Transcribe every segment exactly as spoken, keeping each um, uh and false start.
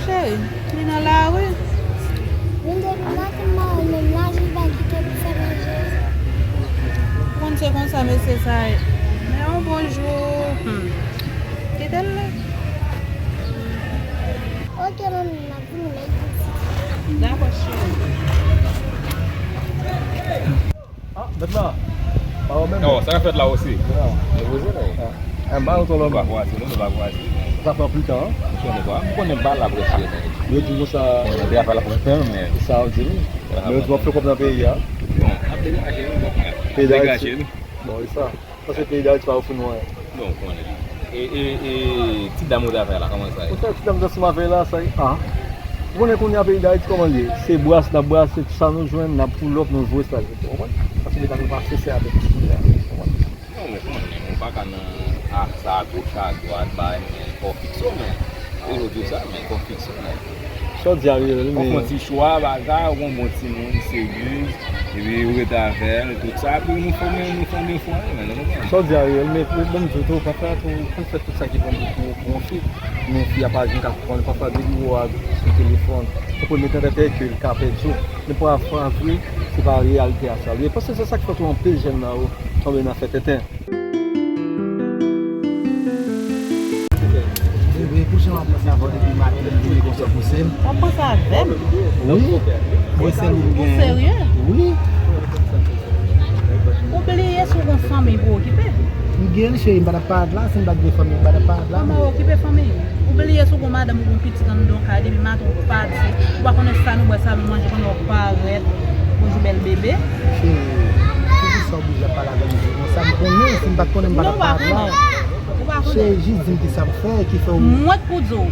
Cheri, li nan lari. Vin depi maten, m pa wè l menm la, li pa kite pou fè manje. Ou konn se konsa mesye sa ye. Men yon bon jou, hmm, kite l la. Ok, manmi, m ap vini lè l vin soti. Dakò, cheri. Ah, mèt la. Pa wè menm. Oh, sa k ap fèt la osi? Ya. Nou poze, non? Ah. Eh, m pa nan ton lòm. Nou pa kwase, non, nou pa kwase. Sa fè anpil tan, an? M konnen pa. M konnen pa la prèske, men. Yo di konsa. Konnen te afè la konprann, men. Se sa yo di, wi. Men yo di w ap fè kòb nan peyi a. Bon, ap degaje, wi, bon. Peyi Dayiti. Degaje, wi. Bon, e sa. Paske peyi Dayiti pa ofri nou anyen. Bon, konnen. E, e, e, ti dam ou t avè la, kòman sa ye? Ou sa ti dam t ansanm avè la, sa ye? Ah. Ou konnen kounye a peyi Dayiti kòman l ye? Se bras n ap brase, tout sa nou jwenn, n ap pull up, nou voye sa, ou konprann? Paske nou pa, nou pa sensè avèk moun kounye a, ou konprann? Non, mwen konnen, mwen pa ka nan, ah, sa, agoch, adwat, bay, men, fò fikse w, men. Wi, yo di w sa, men fò fikse w, men. Sa w di a reyèl, wi, men. Fò w fè yon ti chwa, bagay, ou gon bon timoun, serye, epi ou rete avè l, tout sa, epi nou fòme, nou fòme fò, men, nou konprann? Sa w di a reyèl, men, men, ban m di w tou, pafwa tou, ou konn fè tout sa ki bon pou, pou, pou yon fi, men fi a pa janm ka konprann, pafwa depi ou a sou telefòn, ou premye tentative ke l ka pèdi w, men pafwa vre, se pa reyalite a sa l ye, paske se sa k fè tou anpil jèn nan yo tonbe nan fè tenten. Bebe, pou jan w ap panse avè w depi maten, m vini konsa pou sè m. W ap panse avè m? Wi. Mwen sèl ou m gen. Ou serye? Wi. Ou bliye si w gon fanmi pou okipe? M gen, cheri, m pa t ap parèt la, si m pa t gen fanmi, m pa t ap parèt la. Kòman w okipe fanmi? Ou bliye si w gon madanm ou gon pitit anndan w kay depi maten w pati, ou pa konnen sa nou bwè, sa nou manje, konnen w parèt. Bonjou, bèl bebe. Cheri, poukisa w oblije ap pale avè m di konsa? M konnen, si m pa t konnen, m pa t ap pale la. Non, ou pa konnen. Ou pa konnen. Cheri, jis di m kisa m fè, ki fè w... Mwen k pou di w.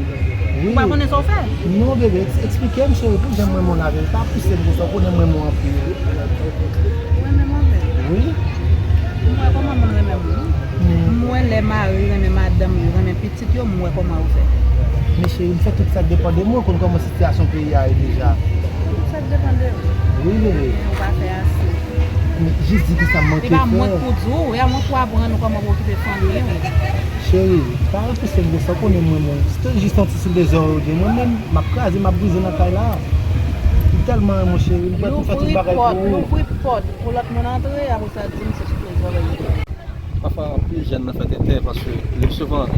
Wi. Ou pa konnen sa w fè? Non, bebe, eks-, eksplike m, cheri, pou jan m renmen w la, bebe. Pa pouse m konsa, ou konnen m renmen w anpil. Ou renmen m anpil? Wi. M wè kòman moun renmen moun. Hmm. M wè lè mari renmen madanm li, renmen pitit yo, m wè kòman yo fè. Men cheri, m fè tout sa k depann de mwen, ou konn kòman sitiyasyon peyi a ye deja. Tout sa k depann de ou? Wi, bebe. Men ou pa fè ase. Men jis di kisa m manke fè. Se pa mwen k pou di w, e a mwen k pou aprann ou kòman pou okipe fanmi w. Cheri, pa repouse m konsa, ou konnen mwen, mwen. Se te jis yon ti soulde zòrèy ou gen. Mwen menm, m ap kraze, m ap brize nan kay la. M tèlman renmen w, cheri, m prè pou fè tout bagay pou ou. Louvri pòt, louvri pòt pou lòt moun antre, apre sa di m se soulde zòrèy ou gen. Pafwa, anpil jèn nan fè tenten, paske le pli souvan,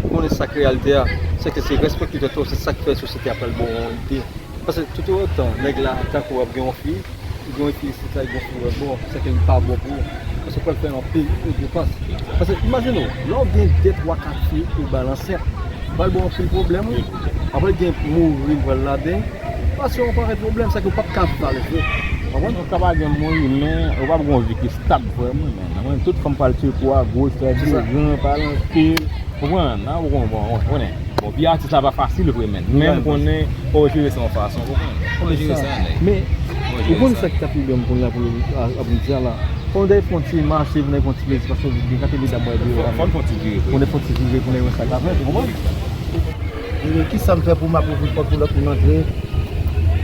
ou konnen sa k reyalite a, se ke se respè ki fèt ou, se sa k fè sosyete a pral ba w yon ide. Paske toutotan nèg la tankou w ap gen yon fi, ou gen yon fi isit la, ou gen yon fi lòtbò, se ke li pa bon pou ou. Paske w pral fè anpil depans. Paske imajine w, lè w gen de, twa, kat fi, ou ba l ansent, ou pral ba w anpil pwoblèm, wi. Apre gen mouri, ou pral ladan. Paske yon pakèt pwoblèm, sa ke w p ap ka viv alèz vre. Konprann? Ou ka pa gen mouri, men ou p ap gen yon vi ki stab vrèman, men. Konprann? Tout fanm pral tcheke w agoch, adwat, pral anpil. Konprann? Nan, ou konprann, ou konnen. Bon, vi atis la pa fasil vre, men. Men m konnen, fò w jere sa yon fason, konprann? Fò w jere sa, nèg. Men, ou konn sa ki ta pi bèl m konn la pou l ap di a la. Fò w dèyè fè yon ti mache, pou n fè yon ti plezi, paske gen kantite medam mwen deyò la. Fò n fè yon ti vire, vre. Pou n fè yon ti vire, pou n wè sa k ap fèt, ou konprann? Ebyen, kisa m fè pou m ap ouvri pòt pou lòt moun antre?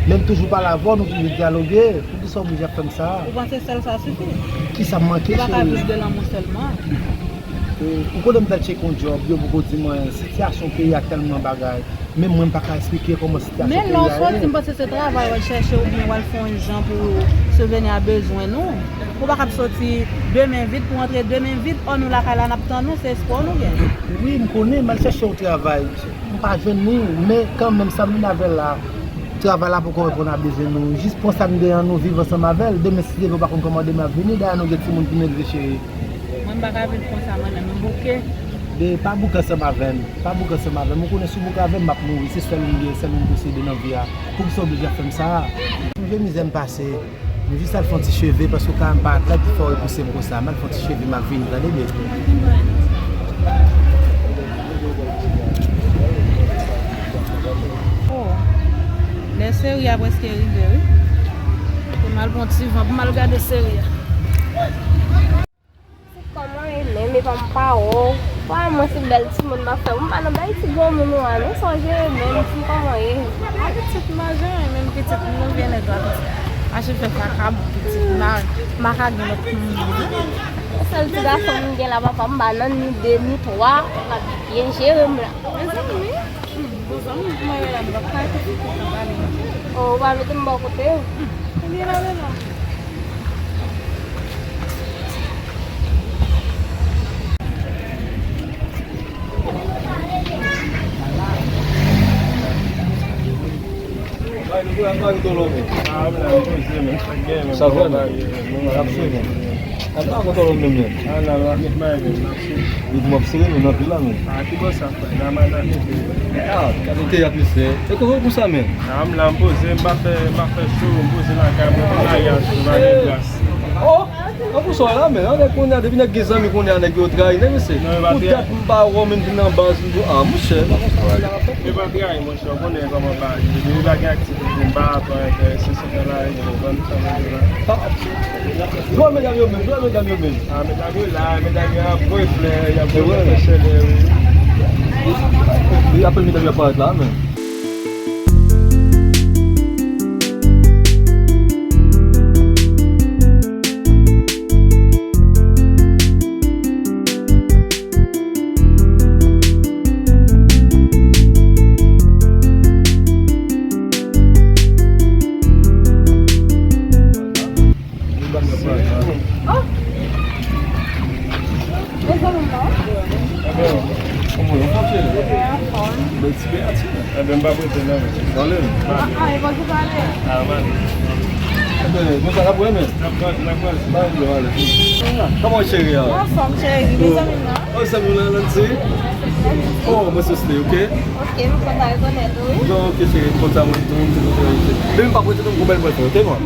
Menm toujou pale avè w, nou toujou dyaloge. Poukisa w oblije ap fè m sa? Ou panse sèl sa sifi? Kisa m manke, cheri? Ou pa ka viv de lanmou sèlman. E, ou konnen m t al tcheke yon djòb, yo poko di mwen, sitiyasyon peyi a tèlman bagay. Menm mwen, m pa ka eksplike kòman sitiyasyon peyi a ye. Men lè w soti, m panse se travay w al chèche oubyen w al fè yon jan pou sibveni a bezwen nou. Ou pa ka ap soti de men vid pou w antre de men vid, ò nou lakay la n ap tann ou, se espwa w nou gen. Wi, m konnen, m al chèche yon travay. M pa jwenn li, men kanmenm, sa m vin avè l la, travay la poko reponn a bezwen nou. Jis pran sa n gen an, nou viv ansanm avè l. Demen, si Dye vle, ou pa konn kòman demen ap vini. Dayè, nou gen timoun pou n elve, cheri. Mwen, m pa ka viv konsa, mwen menm, m bouke. Bebe, pa bouke ansanm avè m. Pa bouke ansanm avè m. Ou konnen si w bouke avè m, m ap mouri. Se sèl ou m gen, sèl ou m posede nan vi a. Poukisa w oblije ap fè m sa? Sonje mizè m pase. M jis al fè yon ti cheve, paske w ka wè m parèt la, epi fè w repouse m konsa. M al fè yon ti cheve, m ap vini, tande byen. Oh, lè seri a prèske rive, wi. Pou m al pran ti van, pou m al gade seri a. Kòman w ye menm, epa m pa wè w? Wa, mwen se bèl timoun m ap fè. M pa nan bèl ti granmoun ou a non, sa w jere menm, di m kòman w ye? A pitit m pa jan, menm pitit m nou vye nèg la konsa. Mache fè kaka, bon, pitit m pa, m pa ka gen lòt moun. Sèl ti gason m gen la, papa m pa nan ni de, ni twa, l ap byen jere m la. Mezanmi. Bon, zanmi m, kouman yo la, nou pa ka rete sou kont nan pale. Oh, ou pa mete m bò kote w? Ebyen, pa vre non. Sa vrèman? N ap swiv ou. Ann pa kontan lòt menm, men. Li di m ap sere nou nan pil la, men. Ah, gade teyat, mesye. E kòman pou sa, men? Ah, m la, m poze, m pa fè, m pa fè cho, m poze lakay mwen, m pa gen cho, m pa gen gras. Oh! An pou sa w la, men. Ann, kounye a, depi nèg gen zanmi, kounye a, nèg yo trayi nèg, mesye. Pou dat m pa wè w, men m vin nan baz, m di w, ah, monchè, pa konsa bagay la ap fèt. Yo pa trayi, monchè, w konnen kòman bagay ye. Depi pa gen aktivite, m pa twò enterese, se fè la, yo vann sa, yo la. Dwa medam yo menm, dwa medam yo menm. Ah, medam yo la, medam yo ap voye flè, y ap voye flè, wi. Wi, apre medam yo ap parèt la, men. Oh! Mezanmi, non? Kòman w ye, cheri? Bèl ti bèl ati. Ebyen, m pa prete non. Pale. Ah, ah, e pa ki pale. Ah, man. Ebyen, nou sa la pou mwen? N ap pale, n ap pale. Ba, nou ale. Kòman w, cheri a? Mwen anfòm, cheri. Mezanmi, non? Oh, zanmi w la, Nancy? Oh, mwen se Slay, ok? Ok, m kontan rekonèt ou, wi. Non, ok, cheri, m kontan mwen tou, m te kontan rete. Men m pa prete non, m gon bèl bòy, ok, mwen?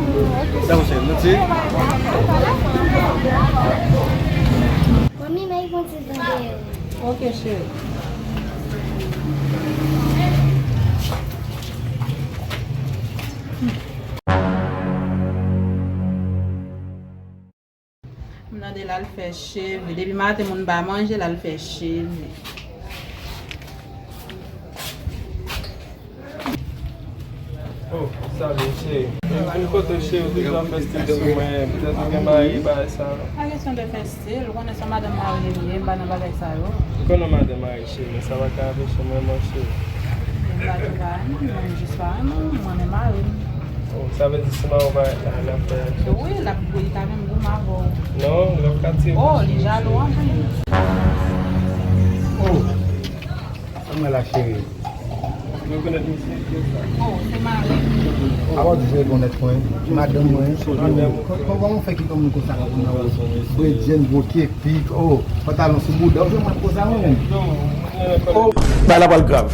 Dakò, cheri, Nancy? Manmi, men yon ti tande. Ok, cheri. M tande l al fè cheve. Depi maten moun pa manje, l al fè cheve. Oh, salut, cheri. M vin kote w, cheri, ou toujou ap fè stil sou mwen. Petèt ou gen mari, bagay sa yo. Pa kesyon de fè stil, ou konnen se yon madanm marye m ye, m pa nan bagay sa yo. M konnen w madanm marye, cheri, men sa pa ka anpeche m renmen w, cheri. M pa di w pa renmen m, men m jis pa renmen w, m renmen mari m. Oh, sa vle di si mari w parèt la, l ap fè aksyon? Wi, l ap, li ta menm goumen avè w. Non, l ap ka tire. Oh, li jalou anpil. Oh, sa mwen la, cheri. Ou rekonèt misye? Kiyès sa? Oh, se mari m. Apa w di se rekonèt mwen? Madanm mwen. Madanm. Kò-, kò-, kòman w fè ki granmoun konsa la pou nan wè? Bredjenn, gwo kepi, oh, pantalon sou bouda w, se mwen konsa mwen menm. Oh. Bagay la pral grav.